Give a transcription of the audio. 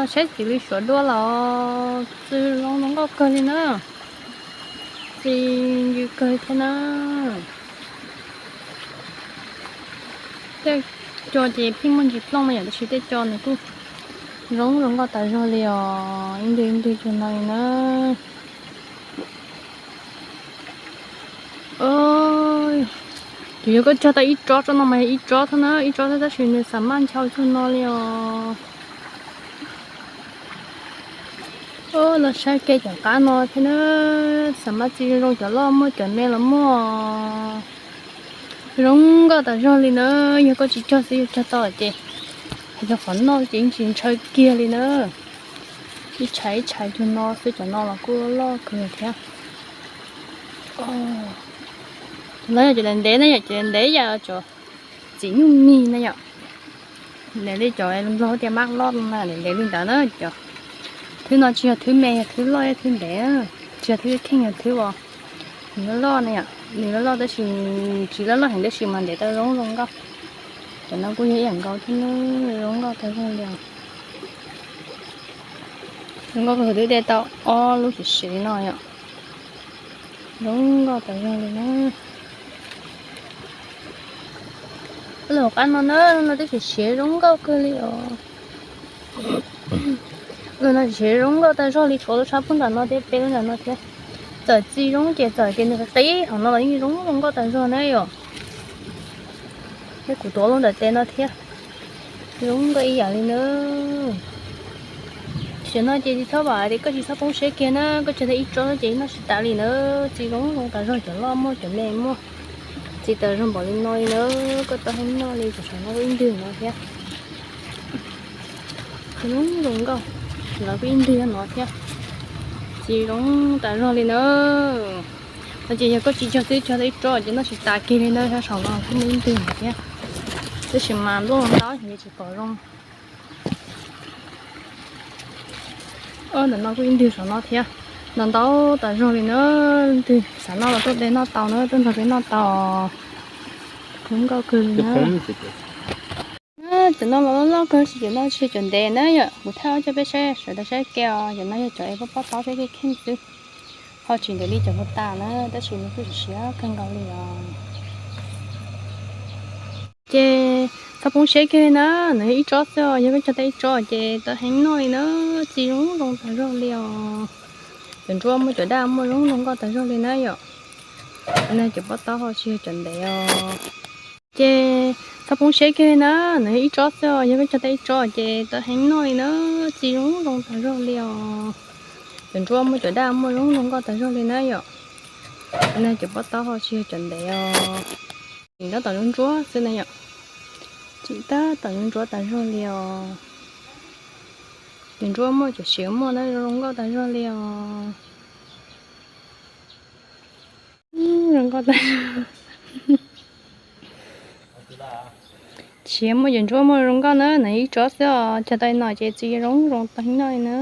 Saib txiv lws suav dua los txi zoo zoo nkauj kawg li na. Txi ncw kawg thiab na. Tej co ces pheej muaj ntsis plooj no yom, tab sis tej co nws kuj zoo zoo nkauj tas zog li os, ib ntwg ib ntwg cuag no li na. Ces yog koj cog tau ib tsob tsob no mas yog ib tsob thiab na, ib tsob thiab tab sis nws xam maj nchaw cuag no li os. Los saib kiag cov qab no thiab na, xam maj txi zoo zoo, cov loj muaj cov me los muaj. Zoo nkauj tas zog li na, yog koj tsis cog xwb, yog cog tau ces hais txog qhov noj ces yeej tsis ntshaw kiag li na. Ib tshais ib tshais cuag no xwb, cov no los kuj loj kawg thiab. Cov no yog cov ntev ntev na yom, cov ntev yam cov txiv nyuj mis na yom. Ntev li cov nplog tias mab loj na, ntev li ntawd na cov. Thwb no tsis yog thwb me, yog thwb loj, thwb ntev, tsis yog thwb kheej, yog thwb uas nws loj loj na yom, nws loj loj tab sis tsis loj loj heev tab sis mas ntev tau zoo zoo nkauj. Cov no kuj yog ib yam nkaus thiab na, zoo nkauj tas zog li os. Zoo nkauj kawg, twb de tau ob lub siav siav li no yom. Zoo nkauj tas zog li na. Lub qab no na, no twb siav siav zoo nkauj kawg li os. Lub no siav zoo nkauj tas zog li, tshuav lub tshab pub nram no thiab, peb lub nram no thiab. Txawm txi zoo ces txawm tias nws qis qis hauv no los yeej zoo zoo nkauj tas zog na yom. Thiab kuv tuav lub ntawm tes no thiab, zoo nkauj ib yam li na. Tam sim no ces tsis txhob vam tias koj tsis txhob poob siab kiag na, koj cog tau ib tsob ces noj tsis tas li na. Txi zoo zoo tas zog, cov loj muaj cov me muaj, txi tas zog npaum li no li na. Koj tau heev noj li cov saum no ib ntwg no thiab. Zoo zoo nkauj, los kuj ib ntwg no thiab. Txi zoo tas zog li na. No ces yog koj tsis cog twb cog tau ib tsob ces noj tsis tas kiag li na, saum no kuj muaj ib ntwg no thiab. Tab sis mas ntuj los ntau ces tsis pom zoo. Ntawm no kuj ib ntwg saum no thiab. Ntau ntau tas zog li na. Twg xav noj los tuaj de noj tau na, tuaj nrog peb noj tau. Zoo nkauj kawg li na. Cov no los loj loj kawg, tsis cov no tsis yog cov ntev na yom, kuv thaij coj peb saib sawv daws saib ke os. Cov no yog cov es pob pob taub thiab kheej kheej xwb, ho tsis ntev li cov hluas tas na, tab sis nws kuj siav siav kawg nkaus li os. Ces txhob poob siab kiag li na, no yog ib tsob xwb os, yog koj cog tau ib tsob ces tau heev noj li na, txi zoo zoo tas zog li os. Cov ntsuab muaj cov daj muaj zoo zoo nkauj tas zog li na yom. Cov no cov pob taub ho tsis yog cov ntev os. Ces txhob poob siab kiag li na, no yog ib tsob xwb os, yog koj cog tau ib tsob ces tau heev noj li na, txi zoo zoo tas zog li os. Cov ntsuab muaj cov daj muaj zoo zoo nkauj tas zog li na yom. Cov no cov pob taub ho tsis yog cov ntev os. Tseem tab tom ntsuab ntsuab xwb na yom. Tseem tab tom ntsuab ntsuab tas zog li os. Cov ntsuab muaj cov siav muaj na, zoo nkauj tas zog li os. Zoo nkauj tas. Siav muaj cov ntsuab muaj zoo nkauj na, no ib tsob xwb os, cog tau no ces txi zoo zoo tau heev noj li na.